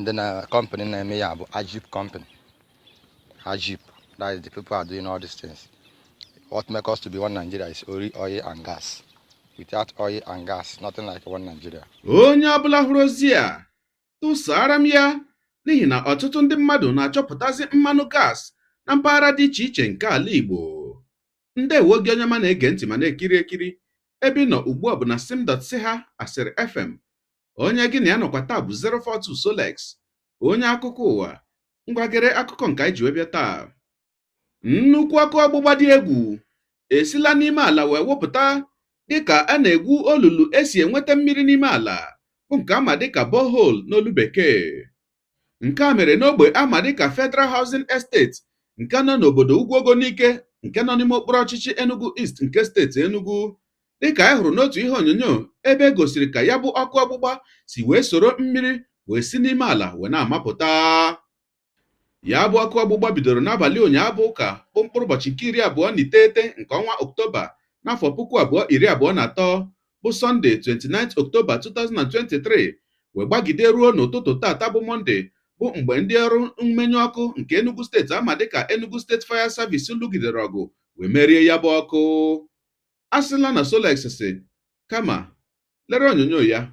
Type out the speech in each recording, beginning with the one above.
Ndị na company na-eme ya bụ Agip company. Agip, that is the people are doing all these things. What make us to be one Nigeria is only oil and gas. Without oil and gas, nothing like one Nigeria. Onye ọbụla hụrụ ozi a, tụsara m ya, n'ihi na ọtụtụ ndị mmadụ na-achọpụtazi mmanụ gas na mpaghara dị iche iche nke ala Igbo. Ndewo gị, onye ọma na-ege ntị ma na-ekiri ekiri. Ebe ị nọ ugbu a bụ na sim.si ha Asịrị FM. Onye gị na ya nọkwa taa bụ 042 Solex, onye akụkọ ụwa. Ngwagere akụkọ nke anyị ji wee bịa taa. Nnukwu ọkụ ọgbụgba dị egwu esila n'ime ala wee wụpụta dịka a na-egwu olulu esi enweta mmiri n'ime ala, bụ nke ama dịka borehole n'olu Bekee. Nke a mere n'ogbe ama dịka Federal Housing Estate nke nọ n'obodo Ugwuogo Nike, nke nọ n'ime okpuru ọchịchị Enugu East nke steeti Enugu, dịka anyị hụrụ n'otu ihe onyonyo ebe e gosiri ka ya bụ ọkụ ọgbụgba si wee soro mmiri wee si n'ime ala wee na-amapụta. Ya bụ ọkụ ọgbụgba bidoro n'abalị ụnyaahụ bụ ụka, bụ mkpụrụ ụbọchị nke 29 nke ọnwa Ọktoba n'afọ 2023, bụ Sọnde 29 Ọktoba 2023, wee gbagide ruo n'ụtụtụ tata bụ Mọnde, bụ mgbe ndị ọrụ mmenyụ ọkụ nke Enugu steeti ama dịka Enugu State Fire Service lụgidere ọgụ wee merie ya bụ ọkụ. A sịla na Solex si kama lere onyonyo ya.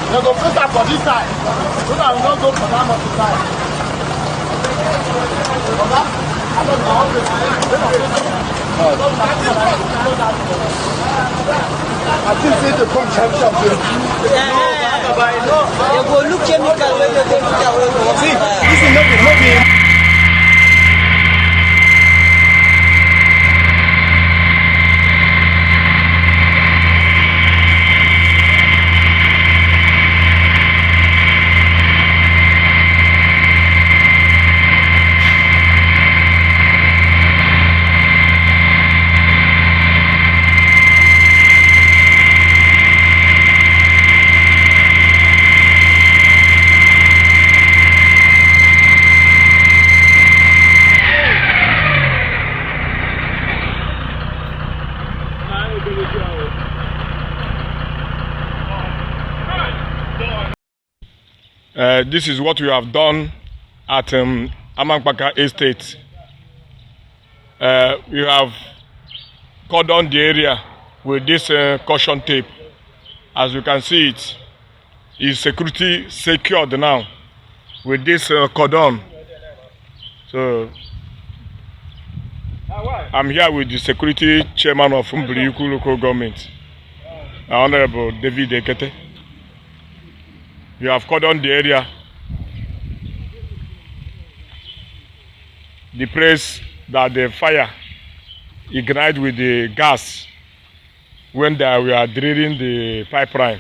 They go put am for this side so that we no go for that mountain side. Oga, I don't know how to. I think say they come sharp sharp. They go look chemical wey dey go put am wey go See, this is no be. This is what we have done at Amankpaka Estate. We have cordoned the area with this caution tape. As you can see, it is security secured now with this cordon. So I'm here with the security chairman of Mbaukwu local government, Honorable David Ekete. We have cordoned the area, the place that the fire ignited with the gas when they were drilling the pipeline.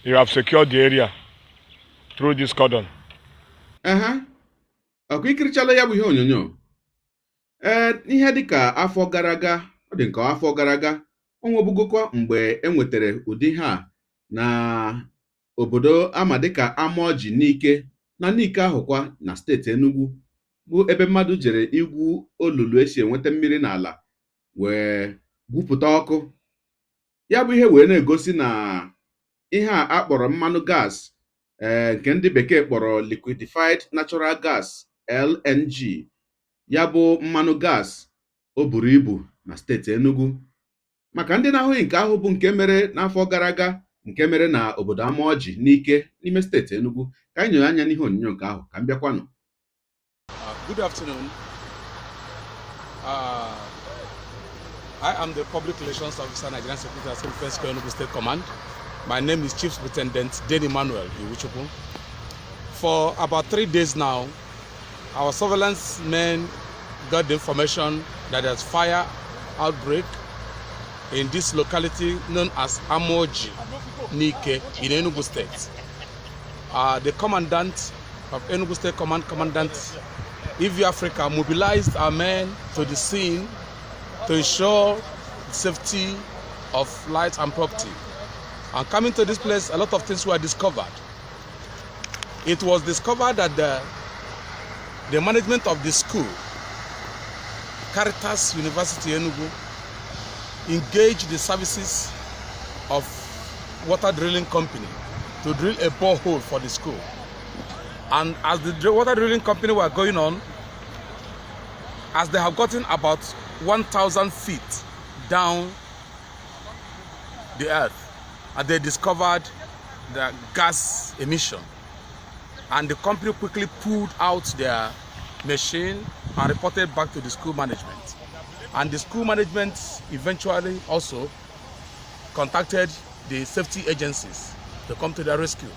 You have secured the area through this cordon. Ehe, ọkwa ikirichala ya bụ ihe onyonyo. Ee, ihe dịka afọ gara aga, ọ dị nke afọ gara aga, o nwebugokwa mgbe e nwetara ụdị ihe a na obodo ama dịka Amaọjị Nike na Nike ahụkwa na steeti Enugu, bụ ebe mmadụ jere igwu olulu esi enweta mmiri n'ala wee gwupụta ọkụ. Ya bụ ihe wee na-egosi na ihe a akpọrọ mmanụ gas, ee, nke ndị Bekee kpọrọ liquefied natural gas, LNG, ya bụ mmanụ gas o buru ibu na steeti Enugu. Maka ndị na-ahụghị nke ahụ bụ nke mere n'afọ gara aga, nke mere na obodo Amaọjị Nike n'ime steeti Enugu, ka anyị nyere anya n'ihe onyonyo nke ahụ ka m bịakwanụ. Good afternoon. I am the Public Relations Officer, Nigerian Security and Civil Defense Corps, Enugu State Command. My name is Chief Superintendent Dane Emmanuel Iwuchukwu. For about 3 days now, our surveillance men got the information that there's fire outbreak in this locality known as Amoji Nike in Enugu State. The commandant of Enugu State Command, Commandant EV Africa, mobilized our men to the scene to ensure safety of life and property. And coming to this place, a lot of things were discovered. It was discovered that the management of the school, Caritas University Enugu, engaged the services of water drilling company to drill a borehole for the school. And as the water drilling company were going on, as they have gotten about 1,000 feet down the earth, and they discovered the gas emission. And the company quickly pulled out their machine and reported back to the school management. And the school management eventually also contacted the safety agencies to come to their rescue.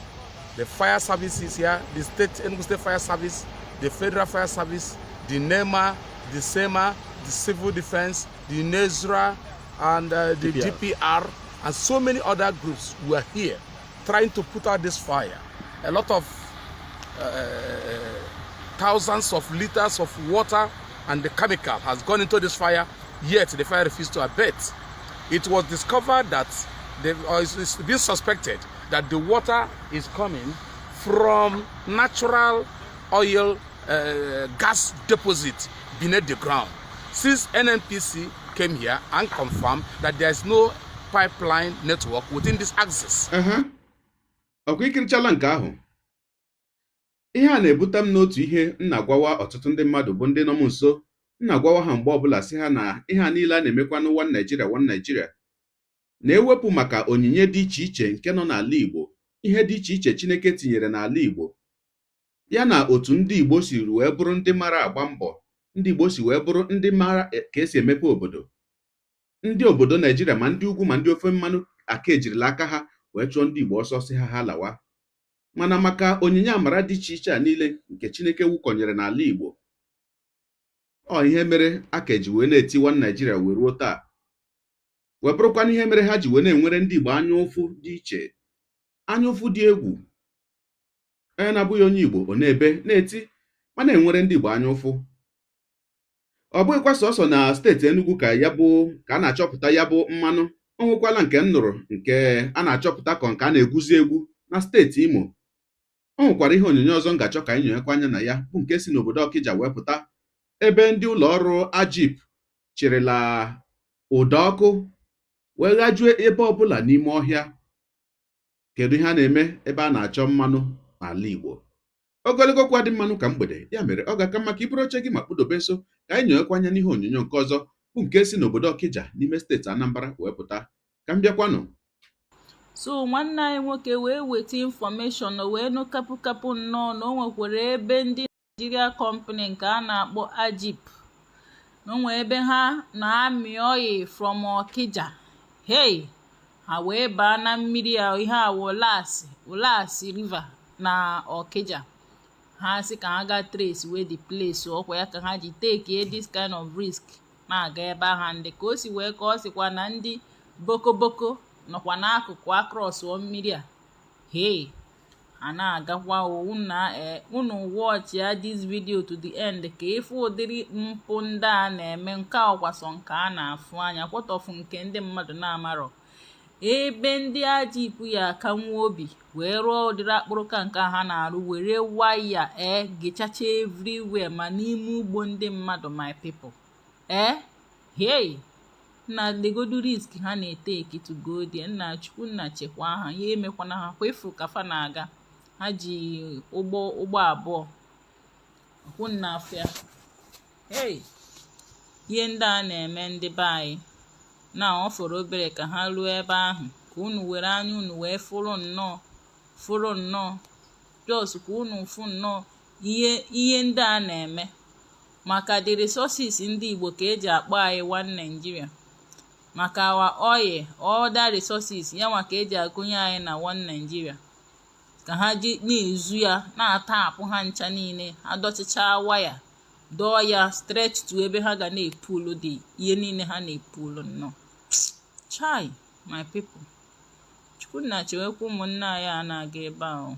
The fire service is here, the state Enugu State Fire Service, the Federal Fire Service, the NEMA, the SEMA, the Civil Defense, the NESREA, and the DPR. DPR, and so many other groups were here trying to put out this fire. A lot of thousands of liters of water and the chemical has gone into this fire, yet the fire refused to abate. It was discovered that, or it's been suspected that the water is coming from natural oil gas deposit beneath the ground. Since NNPC came here and confirmed that there is no pipeline network within this axis. Aha, ọkwa ikirichala nke ahụ. Ihe a na-ebute m n'otu ihe m na-agwawa ọtụtụ ndị mmadụ bụ ndị nọ m nso. M na-agwawa ha mgbe ọbụla sị ha na ihe a niile a na-emekwa n'ụwa Naijiria, one Naijiria, na-ewepụ maka onyinye dị iche iche nke nọ n'ala Igbo, ihe dị iche iche Chineke tinyere n'ala Igbo, ya na otu ndị Igbo si wee bụrụ ndị mara agba mbọ, ndị Igbo si wee bụrụ ndị mara ka esi emepe obodo. Ndị obodo Naijiria, ma ndị ugwu ma ndị ofe mmanụ, aka ejirila aka ha wee chụọ ndị Igbo ọsọ, sị ha ha lawa. Mana maka onyinye amara dị iche iche a niile nke Chineke wukọnyere n'ala Igbo, ọ ihe mere aka eji wee na-eti one Naijiria wee ruo taa, wee bụrụkwana ihe mere ha ji wee na-enwere ndị Igbo anya ụfụ dị iche, anya ụfụ dị egwu. Onye na-abụghị onye Igbo, ọ na-ebe na-eti ma na-enwere ndị Igbo anya ụfụ. Ọ bụghịkwa sọsọ na steeti Enugu ka ya bụ ka a na-achọpụta ya bụ mmanụ. O nwekwala nke m nụrụ nke a na-achọpụta ka nke a na-egwuzi egwu na steeti Imo. O nwekwara ihe onyonyo ọzọ m ga-achọ ka anyị nyonyekwa anya na ya, bụ nke si n'obodo Ọkịja wee pụta, ebe ndị ụlọ ọrụ Agip chịrịla ụdọ ọkụ wee ghajuo ebe ọbụla n'ime ọhịa. Kedu ihe a na-eme ebe a na-achọ mmanụ n'ala Igbo? Ogologo okwu adị mmanụ ka mgbede. Ya mere, ọ ga-aka mma ka iburu oche gị ma kpụdobe nso ka anyị nyonyekwa anya n'ihe onyonyo nke ọzọ, bụ nke si n'obodo Ọkịja n'ime steeti Anambra wee pụta. Ka m bịakwanụ. So nwanne anyị nwoke wee weta information, wee nụ kapụkapụ nnọọ na o nwekwara ebe ndị Nigeria company nke a na-akpọ Agip na o nwee ebe ha na-amị oil from Okija. Hey, ha wee baa na mmiri a. Ihe a Ulasi, Ulasi River na Okija. Ha sị ka ha gaa trace wee the place. Ọkwa ya ka ha ji take this kind of risk na-aga ebe ahụ. Ndị ka o si wee ka ọ sịkwa na ndị boko boko nọkwa n'akụkụ across mmiri a. Hey, ha na-agakwa owu na unu. Watch ya this video to the end ka ịfụ ụdịrị mpụ ndị a na-eme. Nke a ọkwasọ nke a na-afụ anya kwọtọfụ nke ndị mmadụ na-amarọ ebe ndị Agip ya aka nwa obi wee rụọ ụdịrị akpụrụka nke ha na-arụ, were waya ee gechacha everywhere ma n'ime ugbo ndị mmadụ. My people, ee, hey, na legodu risk ha na-eteki to go there. Nna, Chukwu nna chekwa ha, ya emekwana ha. Kwefu ka fa na-aga, ha ji ụgbọ, ụgbọ abụọ kwụ nna afịa. Hey, ihe ndị a na-eme ndị be anyị na ọ fọrọ obere ka ha ruo ebe ahụ ka unu were anya unu wee fụrụ nnọọ, fụrụ nnọọ, just ka unu fụ nnọọ ihe ndị a na-eme maka the resources ndị Igbo ka eji akpọ anyị one Nigeria, maka our oil, other resources ya nwa ka eji agụnye anyị na one Nigeria, ka ha ji na-ezu ya, na-atapụ ha ncha niile. Ha dọchichaa waya, dọọ ya stretch to ebe ha ga na-epulu dị ihe niile ha na-epulu nnọọ. Chai, my people, Chukwunna chewekwa ụmụnne anyị a na-aga ebe ahụ.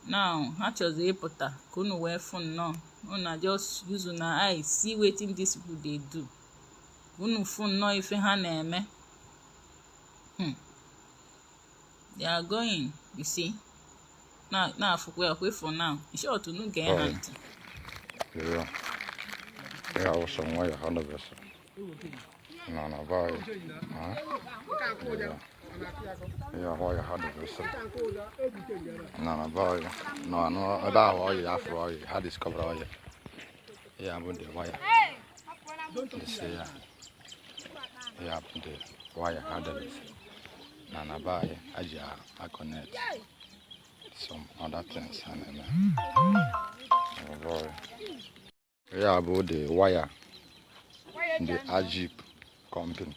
Now ha chọzọ ịpụta ka unu wee fụ nnọọ. Una just use una eye see wetin dis people dey do. Unu fụ nnọọ ife ha na-eme. They are going, you see. Na-afụkwa ya kwa for now. In short, unu gee ha ntị. Yeah, also wire ha debesịrị na na be anyị. Yeah, wire ha debesịrị na na be anyị nọ anụ ebe ahụ oil afụrụ oil ha discover oil. Ya bụ the wire. This ya ya bụ the wire ha debesịrị na na be anyị ha ji a connect some other things ha na-eme. Oh boy. Ya bụ the wire the Agip company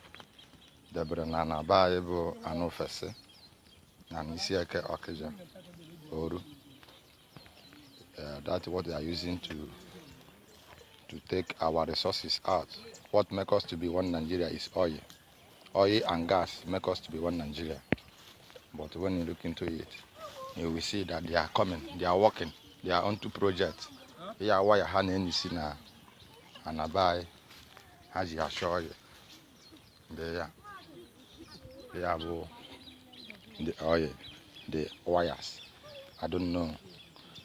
debere na na be anyị bụ Anụfesi na Isieke Okija Oru. That's what they are using to take our resources out. What make us to be one Nigeria is oil. Oil and gas make us to be one Nigeria. But when you look into it, you will see that they are coming, they are working, they are onto project. Ya wire ha na-enisi na ana be anyị ha ji achọ oil. Dị ya. Ya bụ the oil, the wires. I don't know.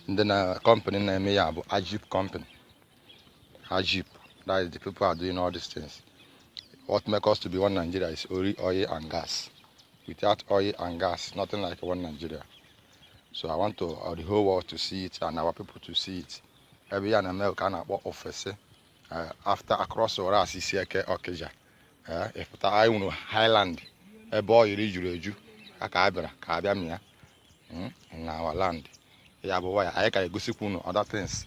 Ndị na company na-eme ya bụ Agip company. Agip, that is the people are doing all these things. What make us to be one Nigeria is only oil and gas. Without oil and gas, nothing like one Nigeria. So I want to the whole world to see it and our people to see it. Ebe ya na-eme ka a na-akpọ Ofesi after across Oras Isieke Okija. Ịpụta anyị nwere highland ebe oil juru eju ka a bịara ka a bịa mịa na our land. Ya bụ waya anyị ka egosikwa unu other things,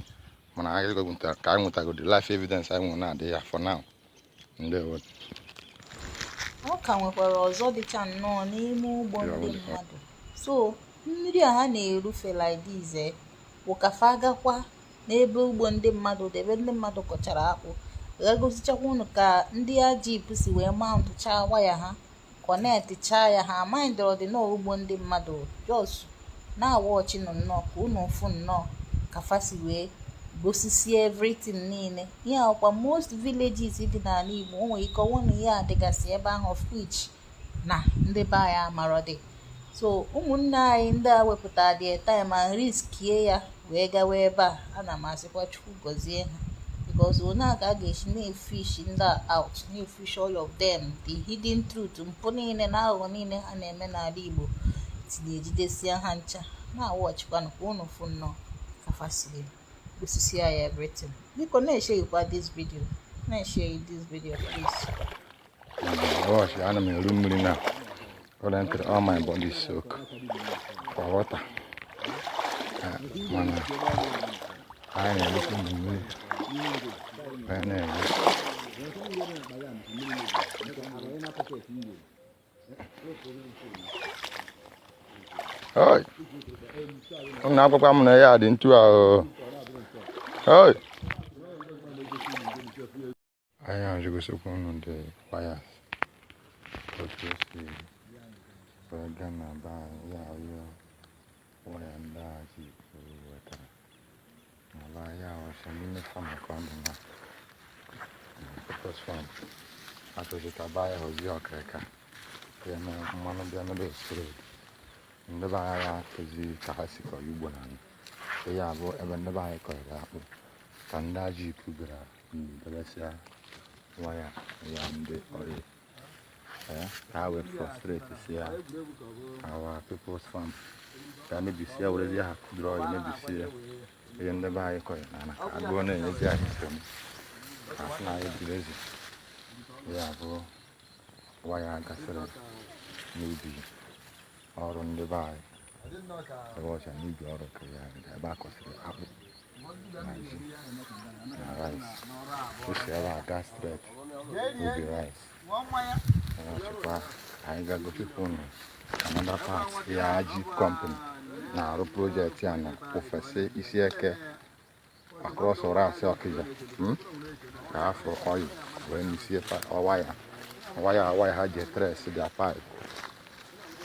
mana anyị ka anyị nwetago the life evidence anyị nwere na-adị ya for now. Ndewo. Ọ ka nwekwara ọzọ dịcha nnọọ n'ime ugbo Ya, ndị ọ dị- mmadụ. So mmiri a ha na-erufe like this bụ ka fa gakwa n'ebe ugbo ndị mmadụ dị, ebe ndị mmadụ kọchara akpụ, ga gosichakwa unu ka ndị Agip si wee mountchaa waya ha, connectchaa ya. Ha mindịrị dị n'ugbo ndị mmadụ, just na-awatchị nụ nnọọ ka unu fụ nnọọ ka fa si wee gosisie everything niile. Ihe akwa most villages dị n'ala Igbo, o nwere ike ọnwụ na ihe a dịgasị ebe ahụ, of which na ndị be anyị amarọ dị. So ụmụnne anyị ndị a wepụtara their time and riskie ya wee gawa ebe a, ana m asịkwa Chukwu gọzie ha, because one a ka a ga-esi na-efish ndị a out, na-efish all of them, the hidden truth, mpụ niile na aghụghọ niile ha na-eme n'ala Igbo, tinye ejidesia ha ncha. Na-awatchịkwanụ ka unu fụ nnọọ ka fa si gosisia ya everything. Biko na-esharekwa this video, na-eshare this video, please. Watch, ana m eru mmiri na currently all my body is soak for water. Mana anyị na-erukwu na mmiri wee na-eru. Oi! Unu akwụkwọ m na ya dị ntu a o. Oi! Anyị ajụgosikwa unu the wires otu o si wee gaa na be anyị. Ya ihe waya ndị a ji wetara na be anyị awụsa n'ime farm ka ọ dị na purpose farm achọzi ka be anyị hụzie ọkịrịka ya mee mmanụ bịa mebe road. Ndị be anyị akụzi ka ha si kọrọ ugbo na anyị. Ihe a bụ ebe ndị be anyị kọrọ akpụ ka ndị Agip bịara debesịa waya ya ndị ọrụ ka ha wee frustrate si ya our people's farm, ka mebisie, werezie ha kụdụrụ ọyị mebisie ihe ndị be anyị kọrọ n'ala, ka agụụ na-enyezi anyị nsogbu, ka asị na anyị buru ezi. Ya bụ waya gasịrị n'ubi ọrụ ndị be anyị ebe ọcha n'ubi ọrụ ka ya ebe a kọsịrị akpụ na ji na rice. O si ebe a gaa straight ubi rice. Ọchịkwa anyị ga-agosikwa unu another part ya. Agip company na-arụ project ya na Ofesi Isieke across Orasi Okija, Ka afọ oil wee misie waya waya waya ha ji trace their pipe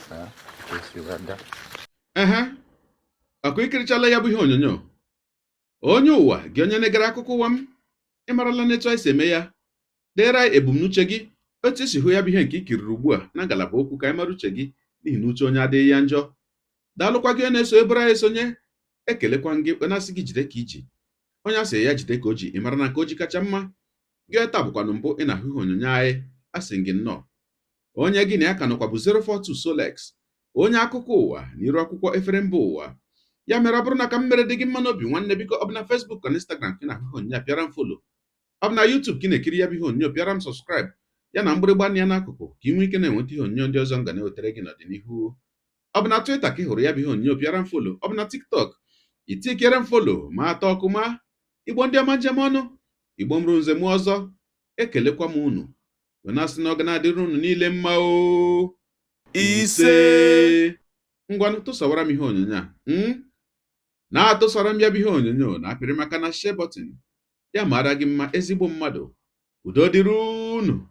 ka esi wee gaa. Ehe, ọkụ ikirichala ya bụ ihe onyonyo. Onye ụwa gị, onye na-egere akụkọ ụwa m, ị marala n'etu anyị si eme ya. Deere anyị ebumnuche gị, otu isi hụ ya bụ ihe nke i kiriri ugbu a na ngalaba okwu, ka anyị mara uche gị, n'ihi na uche onye adịghị ya njọ. Daalụkwa gị onye na-eso ebere anyị esonye. Ekelekwa gị na-asị gị jide ka iji. Onye a sị ya jide ka o ji, ị mara na nke o ji kacha mma. Gị taa bụkwanụ mbụ ị na-ahụ ihe onyonyo anyị, asị gị nnọọ. Onye gị na ya ka nọkwa bụ 042 Solex, onye akụkọ ụwa na iru akwụkwọ efere mba ụwa. Ya mere ọ bụrụ na ka m mere dị gị mma n'obi, nwanne, biko, ọ bụ na Facebook na Instagram ka ị na-ahụ ihe onyonyo a, pịara m follow. Ọ bụ na YouTube ka ị na-ekiri ya bụ ihe onyonyo, pịara m subscribe ya na mgbịrịgba ya n'akụkụ ka ị nwee ike na-enweta ihe onyonyo ndị ọzọ m ga na-ewetara gị n'ọdịnihu. Ọ bụ na Twitter ka ị hụrụ ya bụ ihe onyonyo, pịara m follow. Ọ bụ na TikTok, itikere m follow ma atọ ọkụ ma. Igbo ndị ọma, njem ọnụ, Igbo mụrụ nze mụ ọzọ, ekelekwa m unu wee na-asị na ọ ga na-adịrị unu niile mma o. Ise. Ngwanụ, tụsawara m ihe onyonyo a, na-atụsara m ya bụ ihe onyonyo na apịrị maka na share button ya. Mara gị mma, ezigbo mmadụ. Udo dịrị unu.